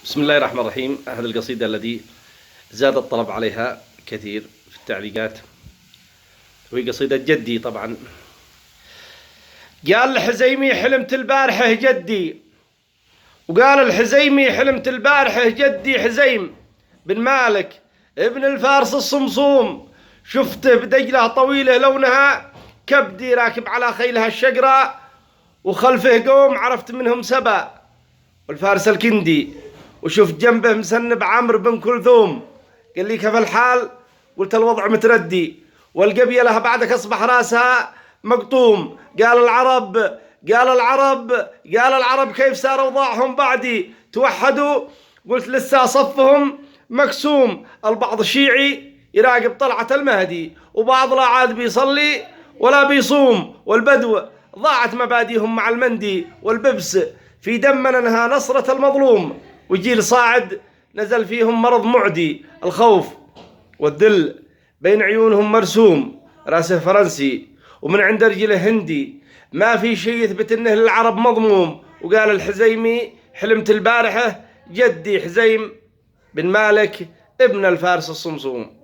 بسم الله الرحمن الرحيم. هذه القصيدة التي زاد الطلب عليها كثير في التعليقات، وهي قصيدة جدي. طبعا قال الحزيمي حلمت البارحة جدي، وقال الحزيمي حلمت البارحة جدي حزيم بن مالك ابن الفارس الصمصوم، شفته بدجلة طويلة لونها كبدي، راكب على خيلها الشقراء وخلفه قوم عرفت منهم سبا والفارس الكندي، وشفت جنبه مسنب عمرو بن كلثوم. قال لي كيف الحال؟ قلت الوضع متردي، والقبيلة بعدك أصبح راسها مقطوم. قال العرب، قال العرب، قال العرب كيف صار اوضاعهم بعدي؟ توحدوا؟ قلت لسه صفهم مقسوم، البعض شيعي يراقب طلعة المهدي، وبعض لا عاد بيصلي ولا بيصوم، والبدو ضاعت مبادئهم مع المندي والببس، في دمنا انها نصرة المظلوم، وجيل صاعد نزل فيهم مرض معدي، الخوف والذل بين عيونهم مرسوم، راسه فرنسي ومن عند رجله هندي، ما في شيء يثبت انه للعرب مضموم. وقال الحزيمي حلمت البارحة جدي حزيم بن مالك ابن الفارس الصمصوم.